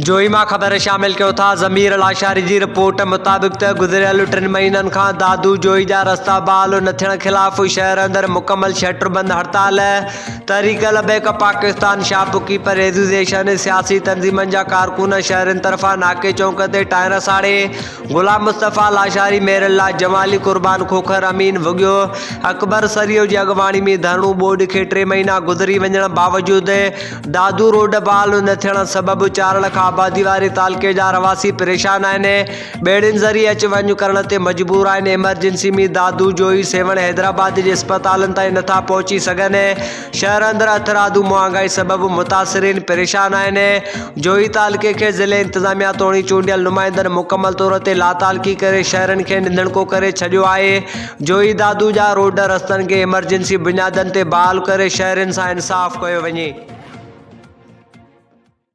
جوئي مان خبر شامل ڪيون ٿا ضمير لاشاري جي رپورٽ مطابق ته گذريل ٽن مهينن کان دادو جوئي جا رستا بحال نه ٿيڻ خلاف شهر اندر مڪمل شٽر بند هڙتال Tehreek Labbaik Pakistan shop keeper association سياسي تنظيمن جا ڪارڪن شهرين طرفان ناڪي چونڪ تي ٽائر ساڙي غلام مصطفيٰ لاشاري، مير الله جمالي، قربان کوکر، امين وڳيو، اڪبر سريو جي اڳواڻي ۾ ڌرڻو ٻوڏ کي ٽي مهينا گذري وڃڻ باوجود دادو روڊ بحال نه ٿيڻ سبب چارڙ کان آبادي واري تعلقي جا رهواسي پريشان آهن ٻيڙين ذريعي اچ وڃ ڪرڻ تي مجبور آهن ايمرجنسي ۾ دادو، جوهي، سيوهڻ، حيدرآباد جي اسپتالن تائين نٿا پهچي سگهن شهر اندر هٿرادو مهانگائي سبب متاثرين پريشان آهن، جوهي تعلقي کي ضلعي انتظاميا توڻي چونڊيل نمائندن مڪمل طور تي لاتعلقي ڪري شهرين کي نڌڻڪو ڪري ڇڏيو آهي، جوهي دادو جا روڊ رستن کي ايمرجنسي بنيادن تي بحال ڪري شهرين سان انصاف ڪيو وڃي.